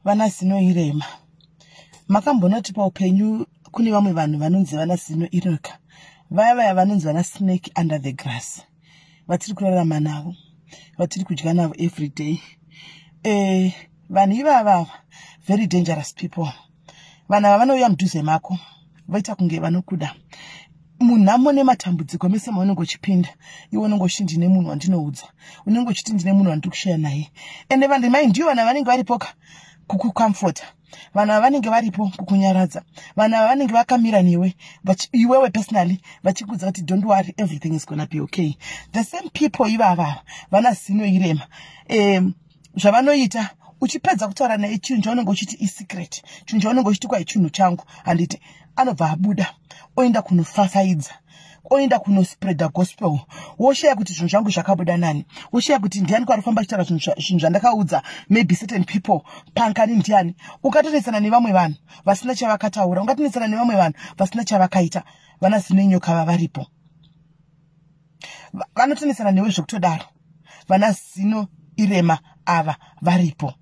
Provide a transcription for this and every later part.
Vana zino irema. Makamboona kuti paupenyu kune vamwe vanhu vanonzi vana zino ireka. Vaya vaya vanonzi vana snake under the grass. Vatiri kurarama navo, vatiri kudya navo every day. Vanhu ivava very dangerous people. Vanhu ava vanouya mudhuze mako voita kunge vanokuda. Munhamo nematambudziko mese maunenge uchipinda, iwe unenge uchiti ndine munhu wandinoudza, unenge uchiti ndine munhu wandiri kusheya naye. Ende vanhu mai ndivo vanhu vanenge varipoka kukucomforta, vanhu ava vanenge varipo kukunyaradza, vanhu ava vanenge vakamira newe iwewe personally vachikuudza kuti don't worry, everything is gonna be okay. The same people ivava vana zino irema. Zvavanoita, uchipedza kutaura naye chinhu chaunenge uchiti isecret, chinhu chaunenge uchiti kwai chinhu changu, handiti anobva abuda oenda kunofafaidza, oenda kunospreada gospel. Woshaya kuti zvinhu zvangu zvakabuda nani, woshaya kuti ndiani kwari kufamba achitaura zvinhu zvandakaudza maybe certain people pankani ndiani. Ukatonetsana nevamwe vanhu vasina chavakataura, ungatonetsana nevamwe vanhu vasina chavakaita. Vana zinenyoka vavaripo, vanotonetsana newe zvekutodaro. Vana zino irema ava varipo.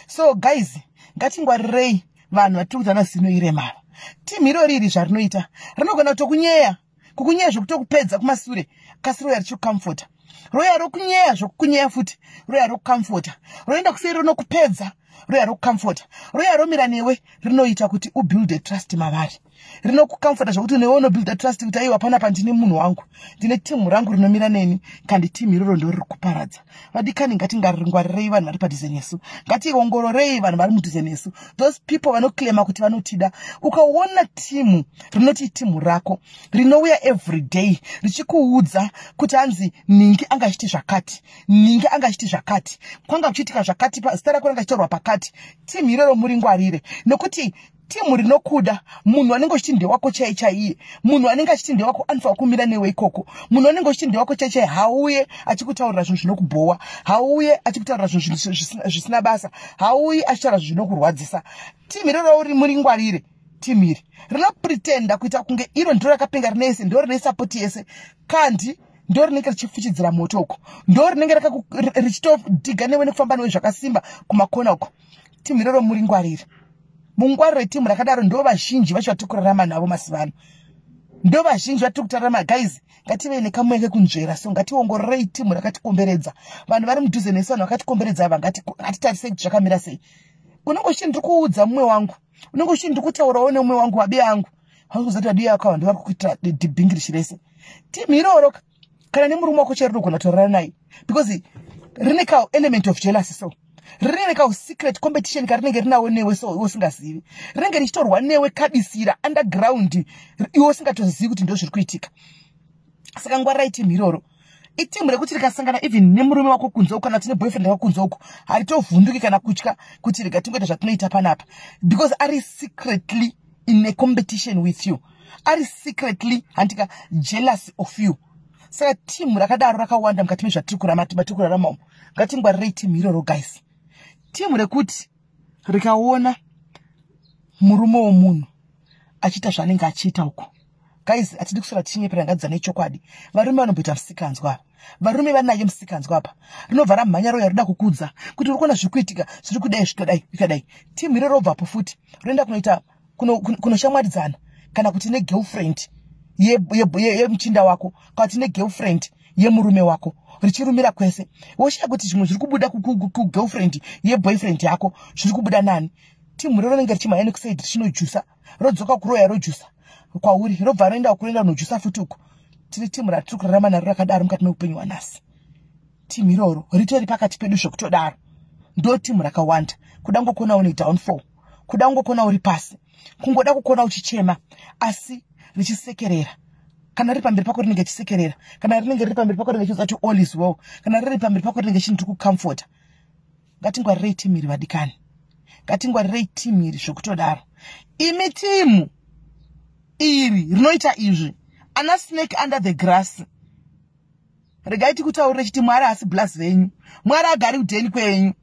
So guys, ngatingwarirei vanhu vatiri kuti vana zino irema ava. Timu irori iri zvarinoita, rinogona kutokunyeya, kukunyeya zvekutokupedza kumasure, kasi roya richikucomforta, roya rokunyeya zvokukunyeya futi, roya rokucomforta, roenda kuseri rinokupedza, roya rokucomforta, roya romira newe. Rinoita kuti ubuilde trust mavari, rinokucomforta zvokuti newe unobuilda trust kuti aiwa, panapa ndine munhu wangu, ndine timu rangu rinomira neni. Kandi timu iroro ndo riri kuparadza. Vadikani, ngatingwarirei vanhu vari padhuze nesu, ngationgororei vanhu vari mudhuze nesu, those people vanoclaima kuti vanotida. Ukaona timu rinoti timu rako rinouya every day richikuudza kuti hanzi ningi anga achiti zvakati, ningi anga achiti zvakati, kwanga kuchiitika zvakati, zita rako ranga achitaurwa pakati, timu iroro muringwarire, nokuti timu rinokuda munhu anenge uchiti ndewako chai chaiye. Munhu anenge achiti ndewako anofanira kumira newe ikoko. Munhu anenge uchiti ndewako chai chai hauye achikutaurira zvinhu zvinokubhowa, hauye achikutaurira zvinhu zvisina basa, hauyi achitaura zvinhu zvinokurwadzisa. Timu iroro uri muringwarire. Timu iri rinopretenda kuita kunge iro ndiro rakapenga, rine yese, ndo rine support yese, kandi ndo rinenge richifuchidzira moto uko, ndo rinenge richitodhiga newe nekufamba newe zvakasimba kumakona uko. Timu iroro muringwarire, mungwarire timu rakadaro. Ndo vazhinji vacho vatiri kurarama navo mazuva ano, ndo vazhinji vatiri kutarama. Guys, ngativei nekamwe kekunzvera. So ngationgororei timu rakatikomberedza, vanhu vari mudhuze nesu, vanhu vakatikomberedza ava. Ngatitarisei kuti zvakamira sei. Unenge uchiti ndiri kuudza mumwe wangu, unenge uchiti ndiri kutaurawo nemumwe wangu, vabi angu, haukuziva kuti vadi yako ava ndo vari kukuitira dhibhingirishi rese. Timu iroro, kana nemurume wako chero rinogona kutorara naye, because rine ka element of jealousy. So rine ka secret competition karinenge rinawo newe. So iwe usingazivi, rinenge richitorwa newe kabisira underground, iwe usingatozivi kuti ndo zviri kuitika. Saka ngwarirai timu iroro. Itimu rekuti rikasangana even nemurume wako kunze uko, kana tine boyfriend yako kunze uko, haritovhunduki kana kutya kuti rega tingoita zvatinoita panapa, because ari secretly in a competition with you, ari secretly, handika, jealous of you. Saka timu rakadaro rakawanda mukati mezvatiri kurarama umu. Ngatingwarirei timu iroro, guys. Timu rekuti rikaona murume womunhu achiita zvaanenge achiita uko, guys, hatidi kuswera tichinyepera, ngadzana nechokwadi. Varume vanomboita musikanzwa ava, varume vanaye musikanzwa apa, rinobva ramhanya roya roda kukudza kuti uri kuona zviri kuitika, zviri kudai, zvikadai, zvikadai. Timu iro robvapo futi roenda kunoita kunoshamwaridzana kana kuti negirlfriend yemuchinda wako, kana kuti negirlfriend yemurume wako, richirumira kwese. Woshaya kuti zvimwe zviri kubuda kugirlfriend yeboyfriend yako zviri kubuda nani. Timu rero rinenge richimhanya nekusaidi, richinojusa, rodzoka kuroya, rojusa kwauri, robva roenda kuroenda kunojusa futi uko. Tine timu ratiri kurarama naro rakadaro mukati meupenyu hwanhasi. Timu iroro ritori pakati pedu zvekutodaro. Ndo timu rakawanda. Kuda ngokuona une downfall, kuda ngokuona uri pasi, kungoda kukuona uchichema, asi richisekerera. Kana riri pamberi pako rinenge richisekerera, kana rinenge riri pamberi pako rinenge richiudza kuti all is well, kana riri pamberi pako rinenge richinti kucomforta. Ngatingwarirei timu iri, vadikani, ngatingwarirei timu iri zvekutodaro. Imi timu iri rinoita izvi, ana snake under the grass, regai tikutaurire chiti Mwari haasi blaz venyu, Mwari agari kudheni kwenyu.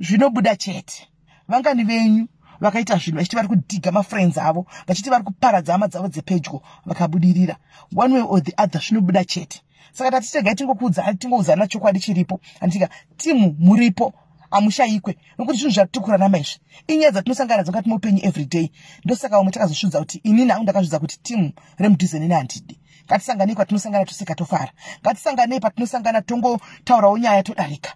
Zvinobuda chete. Vangani venyu vakaita zvinhu vachiti vari kudhiga mafriends avo, vachiti vari kuparadza hama dzavo dzepedyo, vakabudirira? One way or the other zvinobuda chete. Saka tati tegai tingokuudza, tingoudzana chokwadi chiripo, handika? Timu muripo. Hamushayikwe, nokuti zvinhu zvatiri kurarama izvi inyaya dzatinosangana nadzo mukati meupenyu everyday. Ndosaka vamwe takazosvidza kuti, inini hangu ndakazvidza kuti timu remudhuze nini handidi. Ngatisanganei kwatinosangana, toseka, tofara. Ngatisanganei patinosangana, tongotaurawo nyaya, todarika.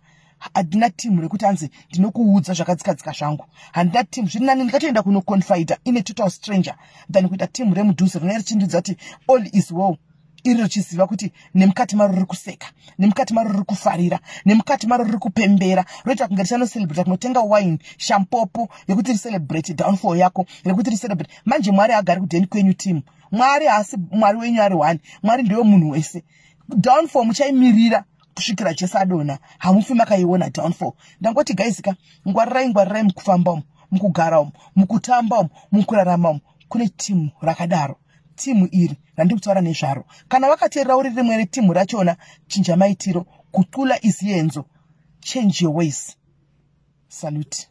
Handina timu rekuti hanzi ndinokuudza zvakadzikadzika zvangu. Handina timu. Zviri nani ndikatoenda kunoconfida in a total stranger than kuita timu remudhuze rinenge richindiudza kuti all is well, iri richiziva kuti nemukati maro riri kuseka, nemukati maro riri kufarira, nemukati maro riri kupembera, roita kunge richanocelebrata kunotenga wine shampopo yekuti ricelebrate downfall yako, rekuti ricelebrate. Manje Mwari haagari kudheni kwenyu, timu. Mwari haasi Mwari wenyu ari one. Mwari ndewe munhu wese. Downfall muchaimirira kusvikira Jesu adonha. Hamufi makaiona downfall. Ndangoti guys ka, ngwarirai, ngwarirai mukufamba umu, mukugara umu, mukutamba umu, mukurarama umu. Kune timu rakadaro. Timu iri randiri kutaura nezvaro, kana wakateerera uri rimwe retimu rachona, chinja maitiro. Guqula izenzo, change your ways. Salute.